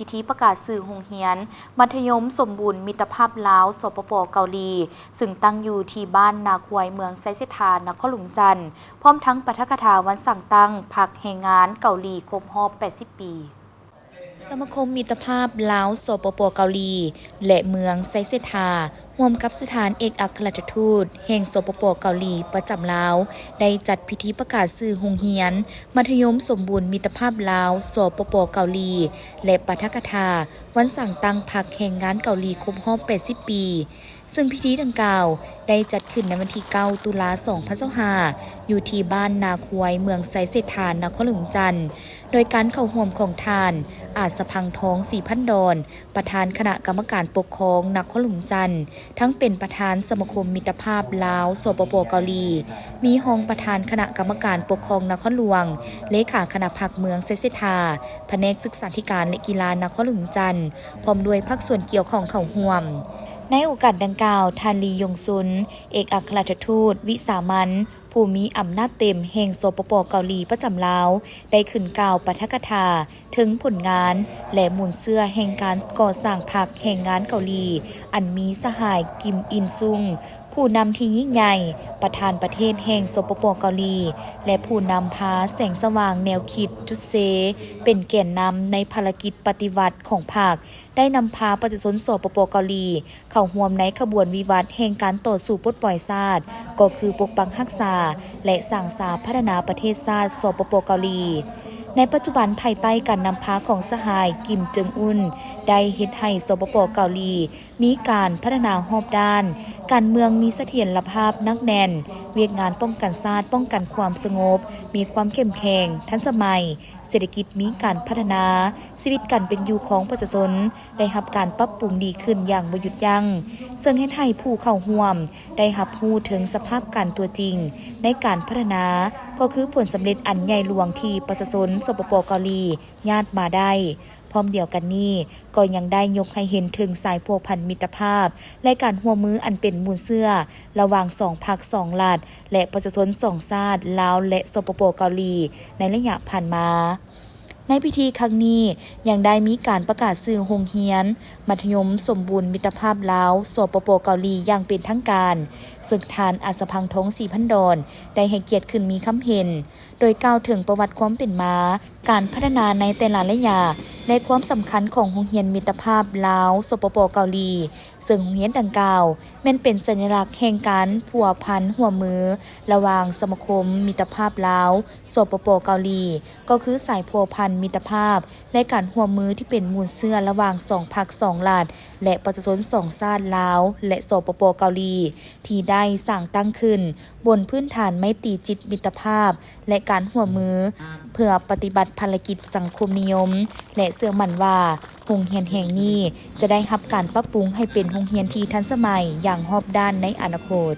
ພິທີປະກາດຊື່ໂຮງຮຽນມັດທະຍົມສົມບູນມິດຕະພາບລາວ ສປປ ເກົາຫຼີ ຊຶ່ງຕັ້ງຢູ່ທີ່ບ້ານນາຄວາຍ ເມືອງໄຊເສດຖາ ນະຄອນຫຼວງວຽງຈັນ ພ້ອມທັງປາຖະກະຖາວັນສ້າງຕັ້ງພັກແຮງງານເກົາຫຼີຄົບຮອບແປດສິບປີ. ສະມາຄົມມິດຕະພາບລາວ ສປປ ເກົາຫຼີ ແລະ ເມືອງໄຊເສດຖາ ຮ່ວມກັບສະຖານເອກອັກຄະລັດຖະທູດແຫ່ງ ສປປ ເກົາຫຼີ ປະຈຳລາວ ໄດ້ຈັດພິທີປະກາດຊື່ໂຮງຮຽນມັດທະຍົມສົມບູນມິດຕະພາບລາວ ສປປ ເກົາຫຼີ ແລະ ປາຖະກະຖາວັນສ້າງຕັ້ງພັກແຮງງານເກົາຫຼີຄົບຮອບແປດສິບປີ, ເຊິ່ງພິທີດັ່ງກ່າວໄດ້ຈັດຂຶ້ນໃນວັນທີເກົ້າ ຕຸລາ ສອງພັນຊາວຫ້າ ຢູ່ທີ່ບ້ານນາຄວາຍ ເມືອງໄຊເສດຖາ ນະຄອນຫຼວງວຽງຈັນ, ໂດຍການເຂົ້າຮ່ວມຂອງທ່ານ ອາດສະພັງທອງ ສີພັນດອນ ປະທານຄະນະກຳມະການປົກຄອງນະຄອນຫຼວງວຽງຈັນ, ທັງເປັນປະທານສະມາຄົມມິດຕະພາບລາວ ສປປ ເກົາຫຼີ, ມີຮອງປະທານຄະນະກຳມະການປົກຄອງນະຄອນຫຼວງ, ເລຂາຄະນະພັກເມືອງໄຊເສດຖາ, ພະແນກສຶກສາທິການ ແລະ ກິລານະຄອນຫຼວງວຽງຈັນ, ພ້ອມດ້ວຍພາກສ່ວນກ່ຽວຂ້ອງເຂົ້າຮ່ວມ. ໃນໂອກາດດັ່ງກ່າວ, ທ່ານ ລີ ຢົງຊຸນ ເອກອັກຄະລັດຖະທູດວິສາມັນ ຜູ້ມີອຳນາດເຕັມແຫ່ງ ສປປ ເກົາຫຼີ ປະຈຳລາວ ໄດ້ຂຶ້ນກ່າວປາຖະກະຖາເຖິງຜົນງານ ແລະ ມູນເຊື້ອແຫ່ງການກໍ່ສ້າງພັກແຮງງານເກົາຫຼີ ອັນມີສະຫາຍ ກິມ ອິນຊຸງ ຜູ້ນຳທີ່ຍິ່ງໃຫຍ່, ປະທານປະເທດແຫ່ງ ສປປ ເກົາຫຼີ ແລະ ຜູ້ນຳພາແສງສະຫວ່າງແນວຄິດຈຸດເຊ ເປັນແກນນຳໃນພາລະກິດປະຕິວັດຂອງພັກ, ໄດ້ນຳພາປະຊາຊົນ ສປປ ເກົາຫຼີ ເຂົ້າຮ່ວມໃນຂະບວນວິວັດແຫ່ງການຕໍ່ສູ້ປົດປ່ອຍຊາດ, ກໍຄືປົກປັກຮັກສາ ແລະ ສ້າງສາພັດທະນາປະເທດຊາດ ສປປ ເກົາຫຼີ. ໃນປັດຈຸບັນ, ພາຍໃຕ້ການນຳພາຂອງສະຫາຍ ກິມ ເຈິງອຸນ ໄດ້ເຮັດໃຫ້ ສປປ ເກົາຫຼີ ມີການພັດທະນາຮອບດ້ານ, ການເມືອງມີສະຖຽນລະພາບໜັກແໜ້ນ, ວຽກງານປ້ອງກັນຊາດ, ປ້ອງກັນຄວາມສະຫງົບ ມີຄວາມເຂັ້ມແຂງ, ທັນສະໄໝ, ເສດຖະກິດມີການພັດທະນາ, ຊີວິດການເປັນຢູ່ຂອງປະຊາຊົນ ໄດ້ຮັບການປັບປຸງດີຂຶ້ນຢ່າງບໍ່ຢຸດຢັ້ງ, ເຊິ່ງເຮັດໃຫ້ຜູ້ເຂົ້າຮ່ວມໄດ້ຮັບຮູ້ເຖິງສະພາບການຕົວຈິງໃນການພັດທະນາ, ກໍຄືຜົນສຳເລັດອັນໃຫຍ່ຫຼວງທີ່ປະຊາຊົນ ສປປ ເກົາຫຼີ ຍາດມາໄດ້. ພ້ອມດຽວກັນນີ້, ກໍຍັງໄດ້ຍົກໃຫ້ເຫັນເຖິງສາຍພົວພັນມິດຕະພາບ ແລະ ການຮ່ວມມືອັນເປັນມູນເຊື້ອລະຫວ່າງສອງພັກສອງລັດ ແລະ ປະຊາຊົນສອງຊາດ ລາວ ແລະ ສປປ ເກົາຫຼີ ໃນໄລຍະຜ່ານມາ. ໃນພິທີຄັ້ງນີ້ຍັງໄດ້ມີການປະກາດຊື່ໂຮງຮຽນມັດທະຍົມສົມບູນມິດຕະພາບລາວ ສປປ ເກົາຫຼີ ຢ່າງເປັນທາງການ, ເຊິ່ງທ່ານ ອາດສະພັງທອງ ສີພັນດອນ ໄດ້ໃຫ້ກຽດຂຶ້ນມີຄຳເຫັນ, ໂດຍກ່າວເຖິງປະຫວັດຄວາມເປັນມາ, ການພັດທະນາໃນແຕ່ລະໄລຍະ ແລະ ຄວາມສຳຄັນຂອງໂຮງຮຽນມິດຕະພາບລາວ ສປປ ເກົາຫຼີ, ເຊິ່ງໂຮງຮຽນດັ່ງກ່າວ ແມ່ນເປັນສັນຍະລັກແຫ່ງການພົວພັນຮ່ວມມືລະຫວ່າງສະມາຄົມມິດຕະພາບລາວ ສປປ ເກົາຫຼີ, ກໍຄືສາຍພົວພັນມິດຕະພາບ ແລະ ການຮ່ວມມືທີ່ເປັນມູນເຊື້ອລະຫວ່າງສອງພັກສອງລັດ ແລະ ປະຊາຊົນສອງຊາດ ລາວ ແລະ ສປປ ເກົາຫຼີ ທີ່ໄດ້ສ້າງຕັ້ງຂຶ້ນບົນພື້ນຖານໄມຕີຈິດມິດຕະພາບ ແລະ ການຮ່ວມມື ເພື່ອປະຕິບັດພາລະກິດສັງຄົມນິຍົມ ແລະ ເຊື່ອໝັ້ນວ່າ ໂຮງຮຽນແຫ່ງນີ້ຈະໄດ້ຮັບການປັບປຸງໃຫ້ເປັນໂຮງຮຽນທີ່ທັນສະໄໝຢ່າງຮອບດ້ານໃນອະນາຄົດ.